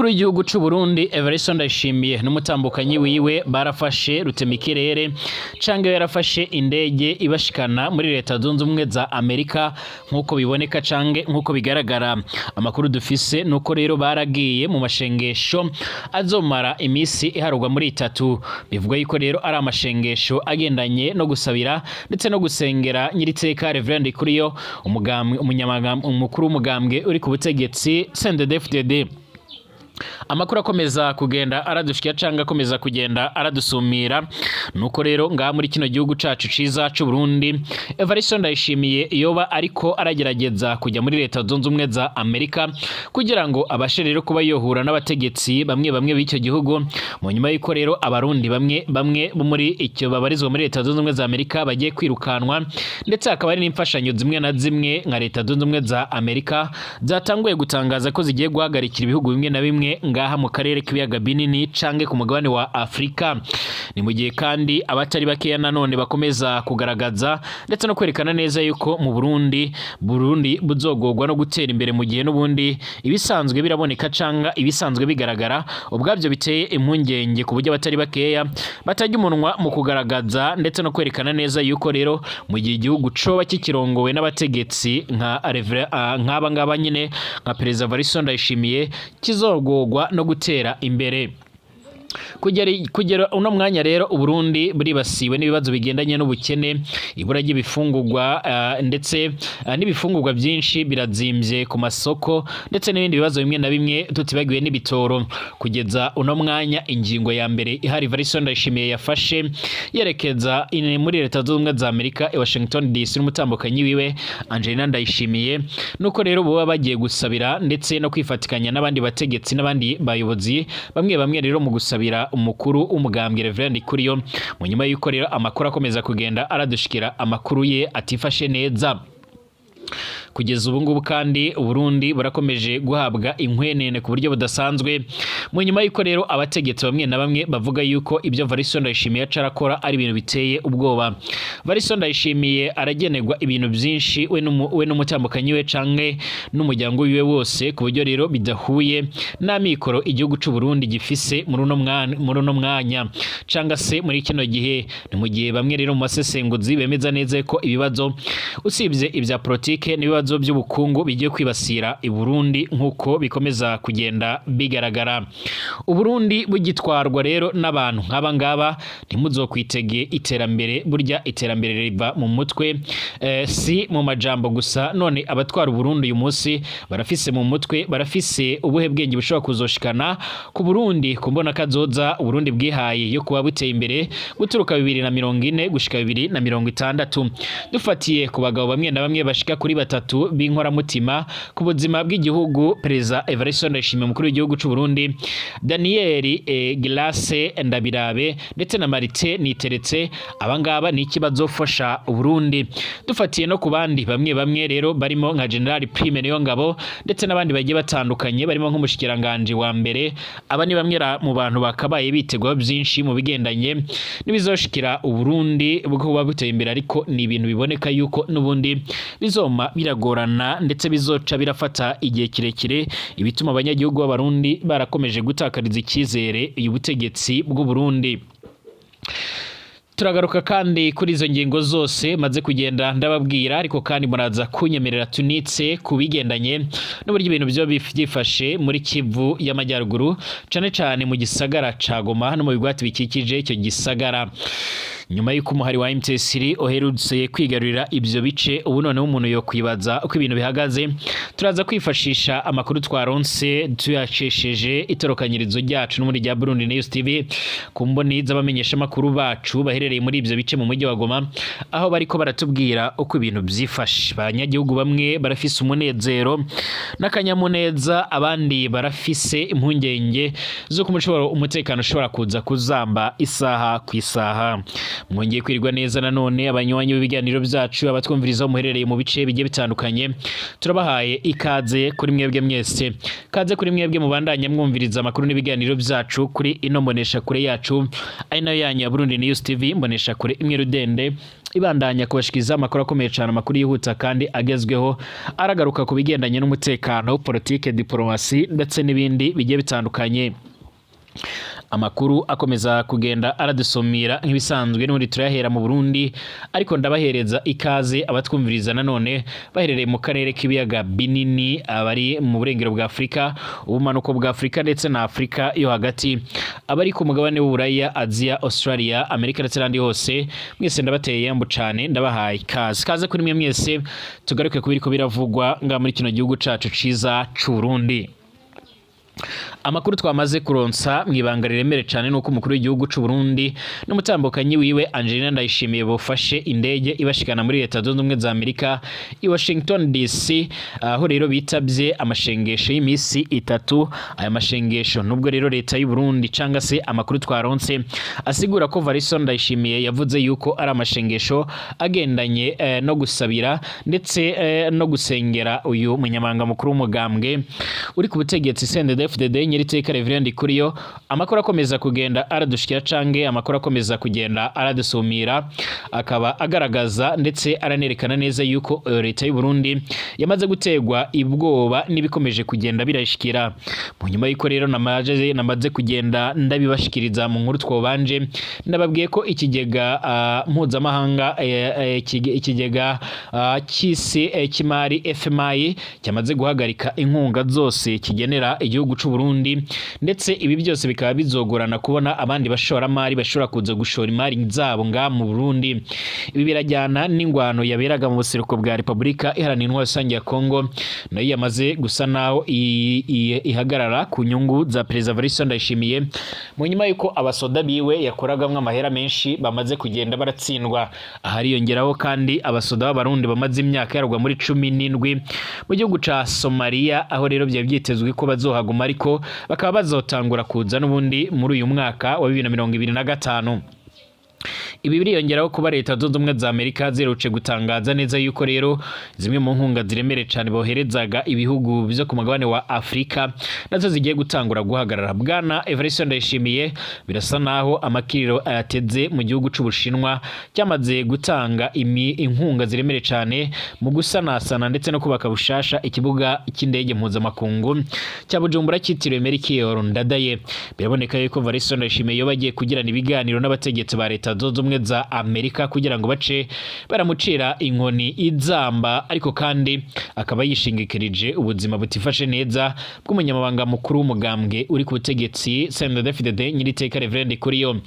Umukuru w'igihugu c'u Burundi Evariste Ndayishimiye n'umutambukanyi wiwe barafashe rutemikirere canke yarafashe indege ibashikana muri Leta Zunze Ubumwe za Amerika, nk'uko biboneka canke nk'uko bigaragara. Amakuru dufise nuko rero baragiye mu mashengesho azomara imisi iharurwa muri 3. Bivugwa yuko rero ari amashengesho agendanye no gusabira ndetse no gusengera nyiriteka Reverend Ndikuriyo, umugambwe, umukuru w'umugambwe uri ku butegetsi CNDD-FDD. Amakuru akomeza kugenda aradushikira canke akomeza kugenda aradusumira nuko rero ngaha muri kino gihugu cacu ciza c'u Burundi, Evariste Ndayishimiye yoba ariko aragerageza kujya muri Leta Zunze Ubumwe za Amerika kugira ngo abashe rero kuba yohura n'abategetsi bamwe bamwe b'icyo gihugu, mu nyuma y'uko rero Abarundi bamwe bamwe bo muri icyo babarizwa muri Leta Zunze Ubumwe za Amerika bagiye kwirukanwa, ndetse hakaba hari n'imfashanyo zimwe na zimwe nka Leta Zunze Ubumwe za Amerika zatanguye gutangaza ko zigiye guhagarikira ibihugu bimwe na bimwe ngaha mu karere k'ibiyaga binini canke ku mugabane wa Afrika. Ni mu gihe kandi abatari bakeya nanone bakomeza kugaragaza ndetse no kwerekana neza yuko mu Burundi buzogorwa no gutera imbere, mu gihe n'ubundi ibisanzwe biraboneka canga ibisanzwe bigaragara ubwabyo biteye impungenge, ku buryo abatari bakeya batajya umunwa mu kugaragaza ndetse no kwerekana neza yuko rero mu gihe igihugu coba kikirongowe n'abategetsi nka nk'aba ngaba nyine, nka Perezida Evariste Ndayishimiye, kizogorwa no gutera imbere. Kugera uno mwanya rero, Uburundi buribasiwe n'ibibazo bigendanye n'ubukene, ibura ry'ibifungurwa, ndetse n'ibifungurwa byinshi birazimvye ku masoko, ndetse n'ibindi bibazo bimwe na bimwe, tutibagiwe n'ibitoro. Kugeza uno mwanya, ingingo ya mbere ihari Evariste Ndayishimiye yafashe yerekeza muri Leta Zunze Ubumwe za Amerika i Washington DC n'umutambukanyi wiwe Angelina Ndayishimiye, nuko rero boba bagiye gusabira ndetse no kwifatikanya n'abandi bategetsi n'abandi bayobozi bamwe bamwe rero mu gusabira umukuru w'umugambwe Reverend Ndikuriyo, mu nyuma y'uko rero amakuru akomeza kugenda aradushikira, amakuru ye atifashe neza. Kugeza ubu ngubu kandi, Uburundi burakomeje guhabwa inkwenene ku buryo budasanzwe, mu nyuma y'uko rero abategetsi bamwe na bamwe bavuga yuko ibyo Evariste Ndayishimiye aca arakora ari ibintu biteye ubwoba. Evariste Ndayishimiye aragenerwa ibintu byinshi, we n'umutambukanyi we canke n'umuryango wiwe wose, ku buryo rero bidahuye n'amikoro igihugu c'u Burundi gifise muri uno mwanya canga se muri kino gihe. Ni mu gihe bamwe rero mu basesenguzi bemeza neza ko ibibazo, usibye ibya politike, n'ibibazo by'ubukungu bigiye kwibasira i Burundi nk'uko bikomeza kugenda bigaragara. Uburundi bugitwarwa rero n'abantu nk'aba ngaba, ntimuzokwitege iterambere. Burya iterambere riva mu mutwe, si mu majambo gusa. None abatwara Uburundi uyu munsi barafise mu mutwe, barafise ubuhe bwenge bushobora kuzoshikana ku Burundi ku mbona kazoza Uburundi bwihaye yo kuba buteye imbere guturuka 2040 gushika 2060? Dufatiye ku bagabo bamwe na bamwe bashika kuri batatu b'inkoramutima ku buzima bw'igihugu, Perezida Evariste Ndayishimiye, umukuru w'igihugu c'u Burundi, Daniel Gilasse Ndabirabe ndetse na Martin Niteretse, abangaba ni iki bazofasha Uburundi? Dufatiye no ku bandi bamwe bamwe rero barimo nka General Prime Niyongabo ndetse n'abandi bagiye batandukanye barimo nk'umushikiranganje wa mbere, aba ni bamwe mu bantu bakabaye bitegwaho byinshi mu bigendanye n'ibizoshikira Uburundi bwo kuba buteye imbere, ariko ni ibintu biboneka yuko n'ubundi bizoma biragorana ndetse bizoca birafata igihe kirekire, ibituma abanyagihugu b'Abarundi barakomeje gutakariza icyizere uyu butegetsi bw'u Burundi. Turagaruka kandi kuri izo ngingo zose maze kugenda ndababwira, ariko kandi muraza kunyemerera tunitse ku bigendanye n'uburyo ibintu byo byifashe muri Kivu y'Amajyaruguru, cane cane mu gisagara ca Goma no mu bigwati bikikije icyo gisagara, nyuma y'uko umuhari wa M23 uherutse kwigarurira ibyo bice. Ubu noneho umuntu yo kwibaza uko ibintu bihagaze. Turaza kwifashisha amakuru twaronse tuyacesheje itorokanyirizo ryacu no muri rya Burundi News TV, ku mboni z'abamenyesha amakuru bacu baherereye muri ibyo bice mu mujyi wa Goma, aho bariko baratubwira uko ibintu byifashe. Abanyagihugu bamwe barafise umunezero n'akanyamuneza, abandi barafise impungenge z'uko umutekano ushobora kuza kuzamba isaha ku isaha. Mwongeye kwirirwa neza nanone abanywanyi b'ibiganiro byacu, abatwumviriza aho muherereye mu bice bigiye bitandukanye, turabahaye ikaze kuri mwebwe mwese. Kaze kuri mwebwe mubandanya mwumviriza amakuru n'ibiganiro byacu kuri ino mbonesha kure yacu, ari nayo yanyu ya Burundi News TV, mbonesha kure imwe rudende ibandanya kubashikiriza amakuru akomeye cyane, amakuru yihuta kandi agezweho, aragaruka ku bigendanye n'umutekano, politike, diplomasi ndetse n'ibindi bigiye bitandukanye. Amakuru akomeza kugenda aradusomira nk'ibisanzwe, n'ubundi turayahera mu Burundi, ariko ndabahereza ikaze abatwumviriza nanone baherereye mu karere k'ibiyaga binini, abari mu burengero bwa Afurika, ubumanuko bwa Afurika ndetse na Afurika yo hagati, abari ku mugabane w'Uburaya, Aziya, Australia, Amerika ndetse n'ahandi hose, mwese ndabateye yambu cane, ndabahaye ikaze. Kaze kuri mwe mwese, tugaruke ku biriko biravugwa nga muri kino gihugu cacu ciza c'Uburundi. Amakuru twamaze kuronsa mw'ibanga riremere cyane nuko umukuru w'igihugu c'u Burundi n'umutambukanyi wiwe Angelina Ndayishimiye bofashe indege ibashikana muri Leta Zunze Ubumwe za Amerika i Washington DC, aho rero bitavye amashengesho y'imisi 3. Aya mashengesho, nubwo rero leta y'u Burundi canga se amakuru twaronse asigura ko Varison Ndayishimiye yavuze yuko ari amashengesho agendanye no gusabira ndetse no gusengera uyu munyamabanga mukuru w'umugambwe uri ku butegetsi CNDD-FDD, nyiriteka Reverend Kuriyo. Amakuru akomeza kugenda aradushikira cange amakuru akomeza kugenda aradusumira akaba agaragaza ndetse aranerekana neza yuko leta y'u Burundi yamaze gutegwa ibwoba n'ibikomeje kugenda birashikira. Mu nyuma y'uko rero namaze kugenda ndabibashikiriza mu nkuru twobanje, ndababwiye ko ikigega mpuzamahanga, ikigega cy'isi cy'imari FMI cyamaze guhagarika inkunga zose kigenera igihugu c'u Burundi, ndetse ibi byose bikaba bizogorana kubona abandi bashoramari bashobora kuza gushora imari zabo nga mu Burundi. Ibi birajyana n'ingwano yaberaga mu buseruko bwa Repubulika Iharanira Intwaro Rusange ya Kongo, nayo yamaze gusa naho ihagarara ku nyungu za Perezida Evariste Ndayishimiye, mu nyuma y'uko abasoda biwe yakoragamwo amahera menshi bamaze kugenda baratsindwa. Ahariyongeraho kandi abasoda b'Abarundi bamaze imyaka yarwa muri 17 mu gihugu ca Somalia, aho rero byari byitezwe ko bazohaguma, ariko bakaba bazotangura kuza n'ubundi muri uyu mwaka wa 2025. Ibi biriyongeraho kuba Leta Zunze Ubumwe za Amerika ziherutse gutangaza neza yuko rero zimwe mu nkunga ziremereye cyane boherezaga ibihugu byo ku mugabane wa Afurika nazo zigiye gutangura guhagarara. Bwana Evariste Ndayishimiye birasa naho amakiriro ayateze mu gihugu c'Ubushinwa cyamaze gutanga inkunga ziremereye cyane mu gusanasana ndetse no kubaka bushasha ikibuga cy'indege mpuzamakungu cya Bujumbura cyitiriwe Melchior Ndadaye. Biraboneka yuko Evariste Ndayishimiye yoba agiye kugirana ibiganiro n'abategetsi ba Leta Zunze Ubumwe za Amerika kugira ngo bace baramucira inkoni izamba, ariko kandi akaba yishingikirije ubuzima butifashe neza bw'umunyamabanga mukuru w'umugambwe uri ku butegetsi CNDD-FDD, nyiriteka Reverend Kuriyo.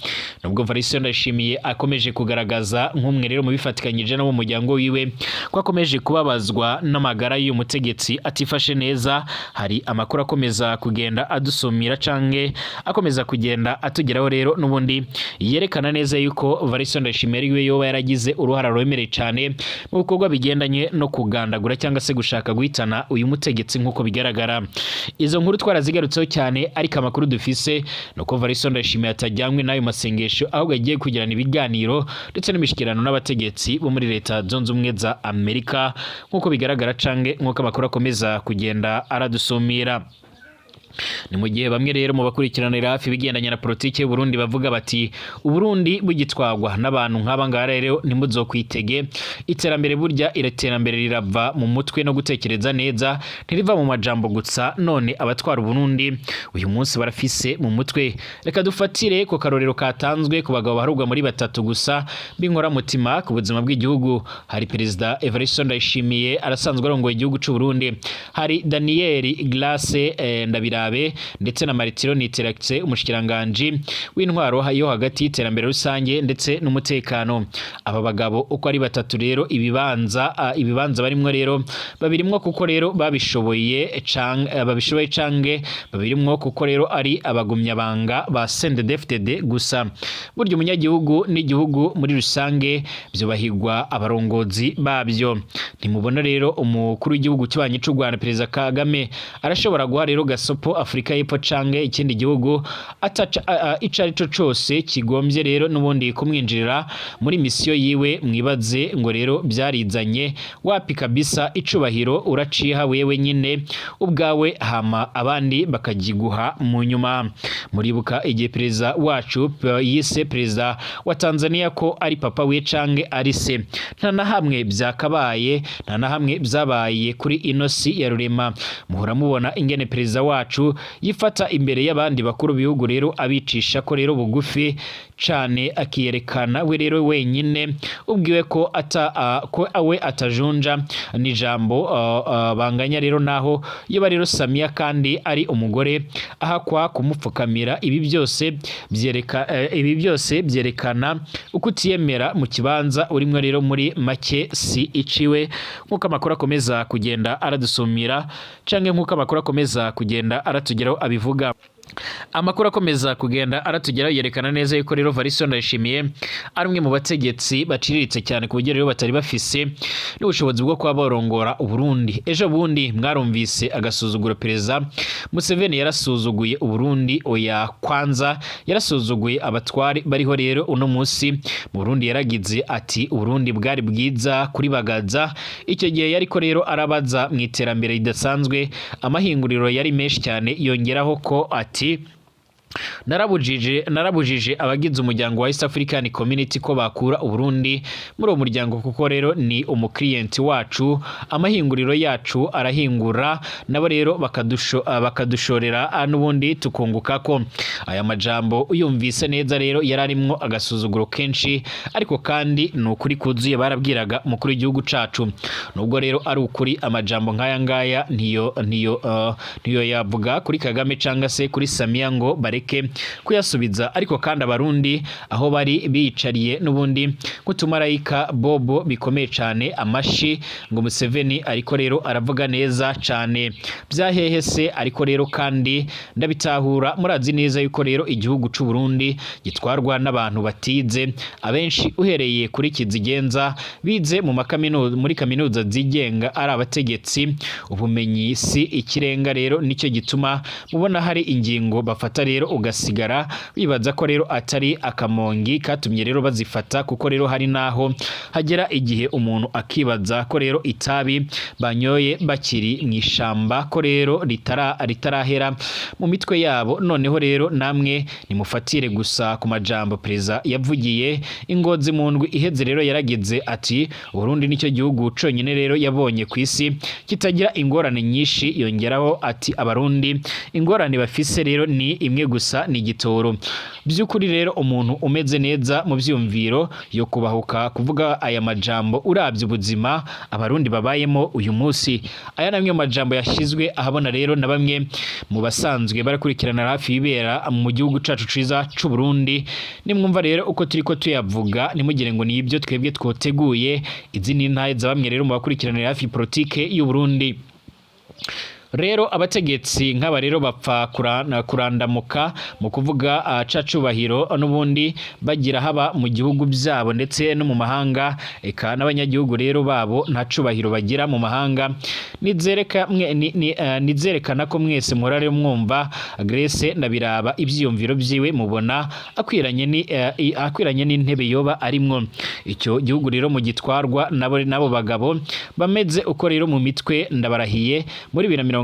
Nubwo Evariste Ndayishimiye akomeje kugaragaza nk'umwe rero mu bifatikanyije no mu muryango wiwe ko akomeje kubabazwa n'amagara y'uyu mutegetsi atifashe neza, hari amakuru akomeza kugenda adusumira canke akomeza kugenda atugeraho rero n'ubundi yerekana neza yuko Evariste Ndayishimiye ariwe yoba yaragize uruhara ruremereye cyane mu bikorwa bigendanye no kugandagura cyangwa se gushaka guhitana uyu mutegetsi nk'uko bigaragara. Izo nkuru twarazigarutseho cyane, ariko amakuru dufise nuko Evariste Ndayishimiye atajyanywe n'ayo masengesho, ahubwo agiye kugirana ibiganiro ndetse n'imishikirano n'abategetsi bo muri Leta Zunze Ubumwe za Amerika nk'uko bigaragara canke nk'uko amakuru akomeza kugenda aradusumira. Ni mu gihe bamwe rero mu bakurikiranira hafi ibigendanye na politiki y'u Burundi bavuga bati Uburundi bugitwagwa n'abantu nk'aba ngaba rero ntimuzokwitege iterambere. Burya iterambere rirava mu mutwe no gutekereza neza, ntiriva mu majambo gusa. None abatwara Uburundi uyu munsi barafise mu mutwe? Reka dufatire ku karorero katanzwe ku bagabo baharurwa muri batatu gusa b'inkoramutima ku buzima bw'igihugu. Hari Perezida Evariste Ndayishimiye arasanzwe arongoye igihugu c'u Burundi, hari Daniel Glace Ndabirabe ndetse na Martino Niterakse, umushikiranganje w'intwaro yo hagati, y'iterambere rusange ndetse n'umutekano. Aba bagabo uko ari batatu rero ibibanza barimwo rero babirimwo kuko rero babishoboye canke babishoboye, canke babirimwo kuko rero ari abagumyabanga ba CNDD-FDD gusa. Burya umunyagihugu n'igihugu muri rusange vyubahirwa abarongozi babyo. Ntimubona rero umukuru w'igihugu kibanyi c'u Rwanda, Perezida Kagame, arashobora guha rero gasopo y'Epfo, Afrika y'Epfo canke ikindi gihugu ataca ico ari cyo cose kigombye rero n'ubundi kumwinjirira muri misiyo yiwe. Mwibaze ngo rero byarizanye? Wapi kabisa, icubahiro uraciha wewe nyine ubwawe, hama abandi bakagiguha mu nyuma. Muribuka igihe perezida wacu yise perezida wa Tanzania ko ari papa we canke ari se? Nta na hamwe byakabaye, nta na hamwe byabaye kuri ino si ya rurema. Muhora mubona ingene perezida wacu yifata imbere y'abandi bakuru bihugu rero, abicisha ko rero bugufi cane, akiyerekana we rero wenyine ubwiwe ko ata ko we atajunja n'ijambo banganya rero, naho yoba rero Samia kandi ari umugore ahakwa kumupfukamira. Ibi byose byerekana uko utiyemera mu kibanza urimwo rero. Muri make, si iciwe, nk'uko amakuru akomeza kugenda aradusumira canke nk'uko amakuru akomeza kugenda aratugeraho abivuga. Amakuru akomeza kugenda aratugeraho yerekana neza yuko rero Varisto Ndayishimiye ari umwe mu bategetsi baciriritse cyane, ku buryo rero batari bafise n'ubushobozi bwo kuba barongora Uburundi. Ejo bundi mwarumvise agasuzuguro perezida Museveni yarasuzuguye Uburundi. Oya, kwanza yarasuzuguye abatwari bariho rero uno munsi mu Burundi. Yaragize ati: "Uburundi bwari bwiza kuri Bagaza." Icyo gihe yariko rero arabaza mu iterambere ridasanzwe, amahinguriro yari menshi cyane. Yongeraho ko ati: Narabujije abagize umuryango wa East African Community ko bakura Uburundi muri uwo muryango, kuko rero ni umukiriyenti wacu, amahinguriro yacu arahingura, nabo rero bakadushorera n'ubundi tukunguka ko. Aya majambo uyumvise neza rero yari arimwo agasuzuguro kenshi, ariko kandi ni ukuri kuzuye barabwiraga umukuru w'igihugu cacu. Nubwo rero ari ukuri, amajambo nk'aya ngaya ntiyo yavuga kuri Kagame canga se kuri Samia ngo bareke kuyasubiza. Ariko kandi Abarundi aho bari biyicariye n'ubundi nk'utumarayika bobo bikomeye cane amashi ngo Museveni ariko rero aravuga neza cane. Byahehe se? Ariko rero kandi ndabitahura. Murazi neza yuko rero igihugu c'u Burundi gitwarwa n'abantu batize abenshi, uhereye kuri Kizigenza, bize mu makaminuza, muri kaminuza zigenga, ari abategetsi. Ubumenyi si ikirenga rero, nicyo gituma mubona hari ingingo bafata rero ugasigara wibaza ko rero atari akamongi katumye rero bazifata, kuko rero hari naho hagera igihe umuntu akibaza ko rero itabi banyoye bakiri mu ishamba ko rero ritarahera mu mitwe yabo. Noneho rero namwe nimufatire gusa ku majambo perezida yavugiye Ingozi mu ndwi iheze. Rero yaragize ati: "Uburundi nicyo gihugu conyine rero yabonye ku isi kitagira ingorane nyinshi." Yongeraho ati: "Abarundi ingorane bafise rero ni imwe gusa, ni igitoro." By'ukuri rero umuntu umeze neza mu vyumviro yo kubahuka kuvuga aya majambo, uravye ubuzima Abarundi babayemo uyu munsi? Aya ni amwe mu majambo yashizwe ahabona rero na bamwe mu basanzwe barakurikirana hafi ibibera mu gihugu cacu ciza c'u Burundi. Nimwumva rero uko turiko tuyavuga, ntimugire ngo ni ibyo twebwe twoteguye. Izi ni intahe za bamwe rero mu bakurikiranira hafi politike y'u Burundi. Rero abategetsi nk'aba rero bapfa kurandamuka mu kuvuga ca cubahiro n'ubundi bagira, haba mu gihugu byabo ndetse no mu mahanga. Eka n'abanyagihugu rero babo nta cubahiro bagira mu mahanga. Nizereka mwe nizerekana ko mwese muhora rero mwumva Grace ndabiraba ivyiyumviro vyiwe, mubona akwiranye n'intebe yoba arimwo. Icyo gihugu rero mu gitwarwa nabo bagabo bameze uko rero mu mitwe, ndabarahiye, muri 2060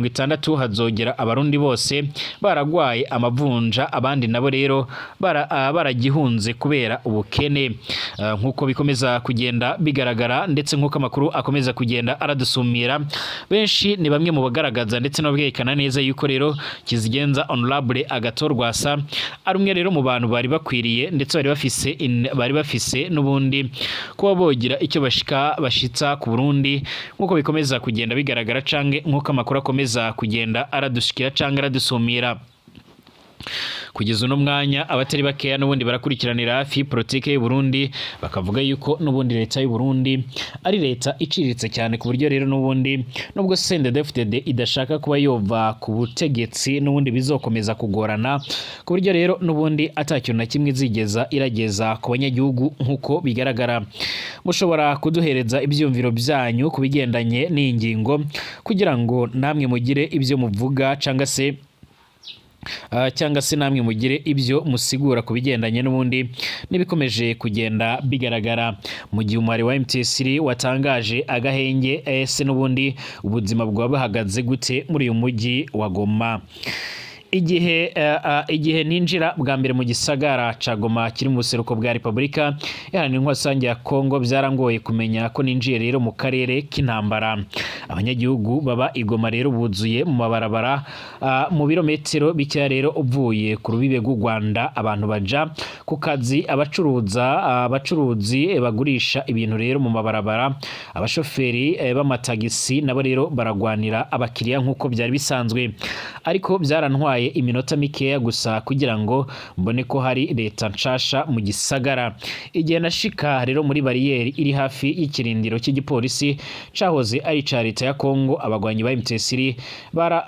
hazogera Abarundi bose baragwaye amavunja, abandi nabo rero baragihunze kubera ubukene. Nk'uko bikomeza kugenda bigaragara, ndetse nk'uko amakuru akomeza kugenda aradusumira, benshi ni bamwe mu bagaragaza ndetse n'abwerekana neza yuko rero Kizigenza Honorable Agathon Rwasa ari umwe rero mu bantu bari bakwiriye ndetse bari bafise n'ubundi kuba bogira icyo bashitsa ku Burundi, nk'uko bikomeza kugenda bigaragara canke nk'uko amakuru akomeza kugenda aradushikira canke aradusumira. Kugeza uno mwanya, abatari bakeya n'ubundi barakurikiranira hafi politike y'u Burundi bakavuga yuko n'ubundi leta y'u Burundi ari leta iciriritse cyane, ku buryo rero n'ubundi nubwo CNDD-FDD idashaka kuba yova ku butegetsi, n'ubundi bizokomeza kugorana, ku buryo rero n'ubundi atakintu na kimwe izigeza irageza ku banyagihugu nk'uko bigaragara. Mushobora kuduhereza ibyumviro byanyu ku bigendanye n'iyi ngingo kugira ngo namwe mugire ibyo muvuga cyangwa se Cyangwa se namwe mugire ibyo musigura ku bigendanye n'ubundi n'ibikomeje kugenda bigaragara mu gihe umuhari wa M23 watangaje agahenge. Ese n'ubundi ubuzima bwaba buhagaze gute muri uyu mujyi wa Goma? Igihe ninjira bwa mbere mu gisagara ca Goma kiri mu buseruko bwa Repubulika Iharanira Intwaro Rusange ya Kongo, byarangoye kumenya ko ninjiye rero mu karere k'intambara. Abanyagihugu baba i Goma rero buzuye mu mabarabara, mu birometero bikeya rero uvuye ku rubibe rw'u Rwanda. Abantu baja ku kazi, abacuruza, abacuruzi bagurisha ibintu rero mu mabarabara, abashoferi b'amatagisi nabo rero baragwanira abakiriya nk'uko byari bisanzwe. Ariko byarantwaye iminota mikeya gusa kugira ngo mbone ko hari leta nshasha mu gisagara. Igihe nashika rero muri bariyeri iri hafi y'ikirindiro cy'igipolisi cahoze ari ica leta ya Kongo, abagwanyi ba M23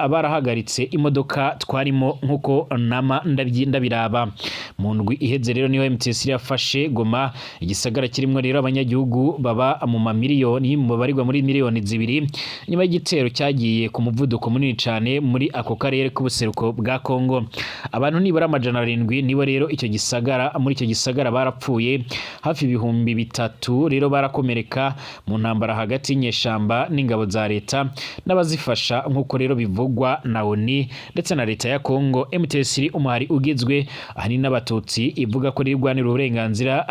barahagaritse imodoka twarimo nk'uko nama ndabiraba. Mu ndwi iheze rero niho M23 yafashe Goma, igisagara kirimwo rero abanyagihugu baba mu mamiliyoni, babarirwa muri miliyoni 2, nyuma y'igitero cyagiye ku muvuduko munini cane muri ako karere k'ubuseruko bwa Kongo. Abantu nibura 700 nibo rero icyo gisagara muri icyo gisagara barapfuye, hafi 3000 rero barakomereka mu ntambara hagati y'inyeshamba n'ingabo za leta n'abazifasha, nk'uko rero bivugwa na ONU ndetse na leta ya Kongo. M23, umuhari ugizwe ahanini n'Abatutsi, ivuga ko rirwanira uburenganzira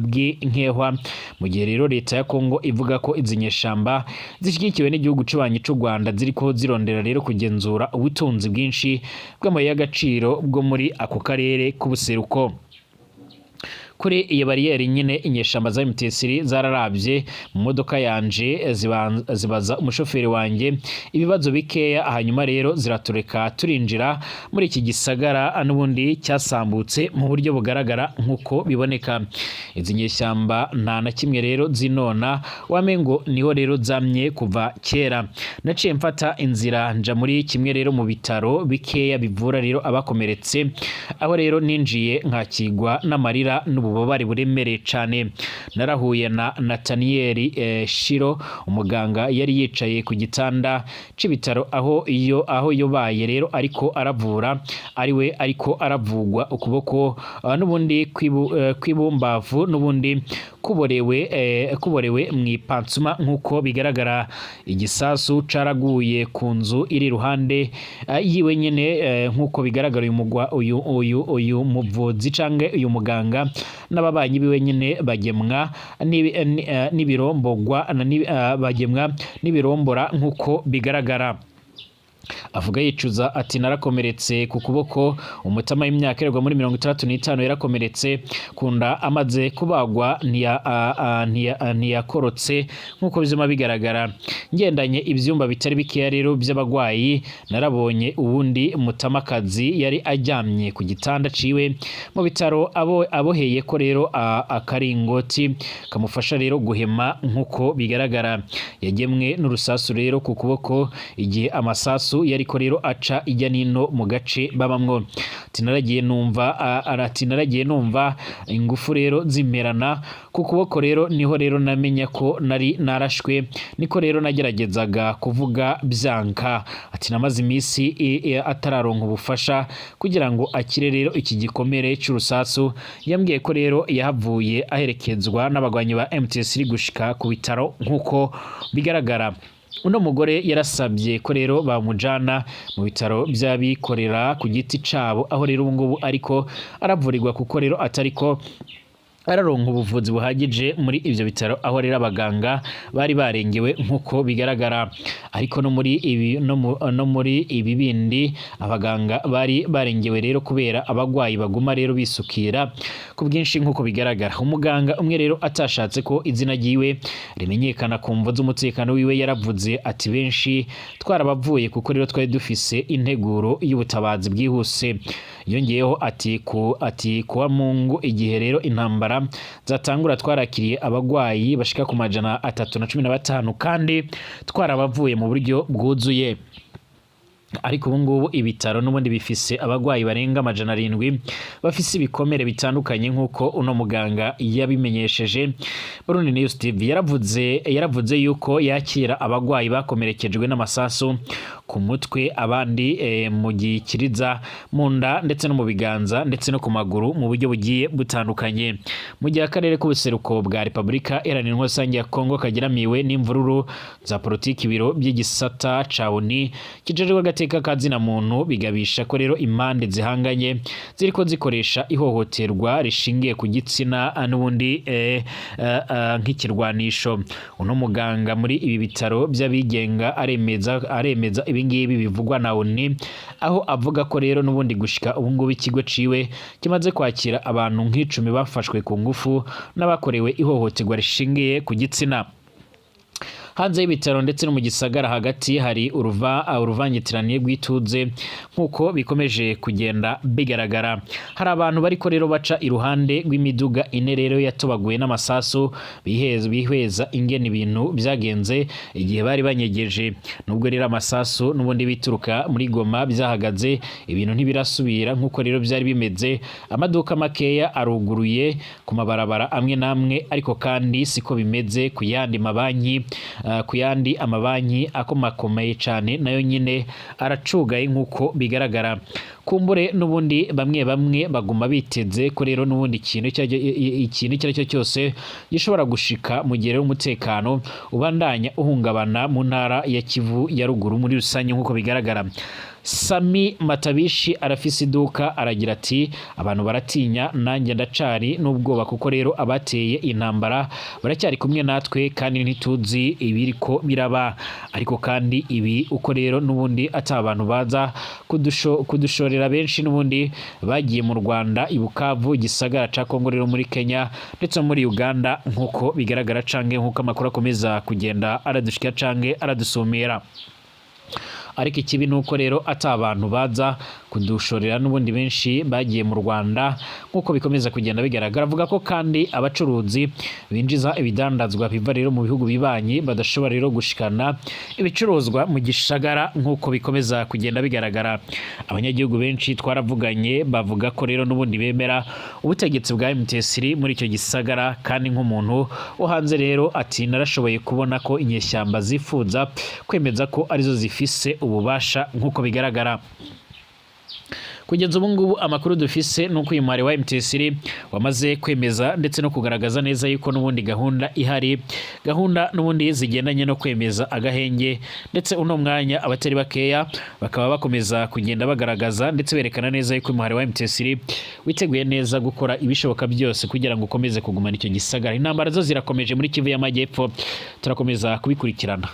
bw'inkehwa, mu gihe rero leta ya Kongo ivuga ko izi nyeshamba zishyigikiwe n'igihugu c'ubanyi c'u Rwanda ziriko zirondera rero kugenzura ubutunzi bwinshi bw'amabuye y'agaciro bwo muri ako karere k'ubuseruko. Kuri iyo bariyeri nyine, inyeshamba za M23 zararavye mu modoka yanje, zibaza umushoferi wanjye ibibazo bikeya, hanyuma rero ziratureka turinjira muri iki gisagara n'ubundi cyasambutse mu buryo bugaragara nk'uko biboneka. Izi nyeshyamba nta na kimwe rero zinona, wamengo niho rero zamye kuva kera. Naciye mfata inzira nja muri kimwe rero mu bitaro bikeya bivura rero abakomeretse, aho rero ninjiye nkakigwa n'amarira n'ububabare buremereye cane. Narahuye na Nathaniel Shiro, umuganga yari yicaye ku gitanda c'ibitaro, aho yobaye rero ariko aravura, ariwe ariko aravugwa ukuboko n'ubundi kw'ibumbavu n'ubundi kuborewe mw'ipansuma nk'uko bigaragara. Igisasu caraguye ku nzu iri iruhande yiwe nyene nk'uko bigaragara. Uyu mugwa uyu uyu uyu muvuzi canke uyu muganga n'ababanyi biwe nyene bagemwa n'ibirombogwa bagemwa n'ibirombora nk'uko bigaragara. Avuga yicuza ati: "Narakomeretse ku kuboko." Umutama w'imyaka iregwa muri 65 yarakomeretse ku nda, amaze kubagwa ntiyakorotse nk'uko bizima bigaragara. Ngendanye ibyumba bitari bikeya rero by'abagwayi, narabonye uwundi mutamakazi yari aryamye ku gitanda ciwe mu bitaro, abo aboheye ko rero akaringoti kamufasha rero guhema nk'uko bigaragara. Yagemwe n'urusasu rero ku kuboko igihe amasasu yariko rero aca ijya nino mu gace babamwo. Ati naragiye numva ingufu rero zimerana ku kuboko, rero niho rero namenya ko nari narashwe, niko rero nageragezaga kuvuga byanka. Ati namaze iminsi atararonka ubufasha kugira ngo akire rero iki gikomere c'urusasu. Yambwiye ko rero yahavuye aherekezwa n'abagwanyi ba M23 gushika ku bitaro nk'uko bigaragara. Uno mugore yarasabye ko rero bamujana mu bitaro by'abikorera ku giti cabo, aho rero ubu ngubu ariko aravurirwa, kuko rero atariko araronka ubuvuzi buhagije muri ivyo bitaro, aho rero abaganga bari barengewe nk'uko bigaragara. Ariko no muri ibi bindi abaganga bari barengewe rero kubera abagwayi baguma rero bisukira ku bwinshi nk'uko bigaragara. Umuganga umwe rero atashatse ko izina ryiwe rimenyekana ku mvo z'umutekano wiwe yaravuze ati: "Benshi twarabavuye kuko rero twari dufise integuro y'ubutabazi bwihuse." Yongeyeho ati kuwa Mungu, igihe rero intambara zatangura, twarakiriye abagwayi bashika ku 315 kandi twarabavuye mu buryo bwuzuye, ariko ubu ngubu ibitaro n'ubundi bifise abagwayi barenga 700 bafise ibikomere bitandukanye, nk'uko uno muganga yabimenyesheje Burundi News TV. Yaravuze yuko yakira abagwayi bakomerekejwe n'amasasu. ku mutwe, abandi mu gikiriza, mu nda ndetse no mu biganza ndetse no ku maguru mu buryo bugiye butandukanye. Mu gihe akarere k'ubuseruko bwa Repubulika Iharanira Intwaro Rusange ya Kongo kageramiwe n'imvururu za politiki, ibiro by'igisata ca ONU kijejwe agateka ka zina muntu bigabisha ko rero impande zihanganye ziriko zikoresha ihohoterwa rishingiye ku gitsina n'ubundi nk'ikirwanisho. Uno muganga muri ibi bitaro by'abigenga aremeza ibingibi bivugwa na ONU, aho avuga ko rero n'ubundi gushika ubu ngubu ikigo ciwe kimaze kwakira abantu nk'icumi bafashwe ku ngufu n'abakorewe ihohoterwa rishingiye ku gitsina. Hanze y'ibitaro ndetse no mu gisagara hagati hari uruvangitirane rw'ituze nk'uko bikomeje kugenda bigaragara. Hari abantu bariko rero baca iruhande rw'imiduga ine rero yatobaguwe n'amasasu, bihweza ingene ibintu byagenze igihe bari banyegeje. Nubwo rero amasasu n'ubundi bituruka muri Goma byahagaze, ibintu ntibirasubira nk'uko rero byari bimeze. Amaduka makeya aruguruye ku mabarabara amwe n'amwe, ariko kandi siko bimeze ku yandi mabanki. Ku yandi amabanki akomakomeye cane nayo nyine aracugaye nk'uko bigaragara. Kumbure n'ubundi bamwe bamwe baguma biteze ko rero n'ubundi ikintu icyo ari cyo cyose gishobora gushika mu gihe rero umutekano ubandanya uhungabana mu ntara ya Kivu ya Ruguru muri rusange nk'uko bigaragara. Sami Matabishi arafise iduka, aragira ati: "Abantu baratinya, nanjye ndacari n'ubwoba kuko rero abateye intambara baracyari kumwe natwe kandi ntituzi ibiriko biraba. Ariko kandi ibi uko rero n'ubundi ata abantu baza kudushorera, benshi n'ubundi bagiye mu Rwanda, i Bukavu, igisagara ca Kongo rero, muri Kenya ndetse no muri Uganda nk'uko bigaragara canke nk'uko amakuru akomeza kugenda aradushikira canke aradusumira. Ariko ikibi ni uko rero ata abantu baza kudushorera, n'ubundi benshi bagiye mu Rwanda nk'uko bikomeza kugenda bigaragara." Avuga ko kandi abacuruzi binjiza ibidandazwa biva rero mu bihugu bibanyi badashobora rero gushikana ibicuruzwa mu gisagara nk'uko bikomeza kugenda bigaragara. Abanyagihugu benshi twaravuganye bavuga ko rero n'ubundi bemera ubutegetsi bwa M23 muri icyo gisagara. Kandi nk'umuntu wo hanze rero, ati: "Narashoboye kubona ko inyeshyamba zifuza kwemeza ko arizo zifise ububasha nk'uko bigaragara." Kugeza ubu ngubu amakuru dufise ni uko uyu muhari wa M23 wamaze kwemeza ndetse no kugaragaza neza yuko n'ubundi gahunda ihari, gahunda n'ubundi zigendanye no kwemeza agahenge, ndetse uno mwanya abatari bakeya bakaba bakomeza kugenda bagaragaza ndetse berekana neza yuko umuhari wa M23 witeguye neza gukora ibishoboka byose kugira ngo ukomeze kugumana icyo gisagara. Intambara zo zirakomeje muri Kivu y'Amajyepfo, turakomeza kubikurikirana.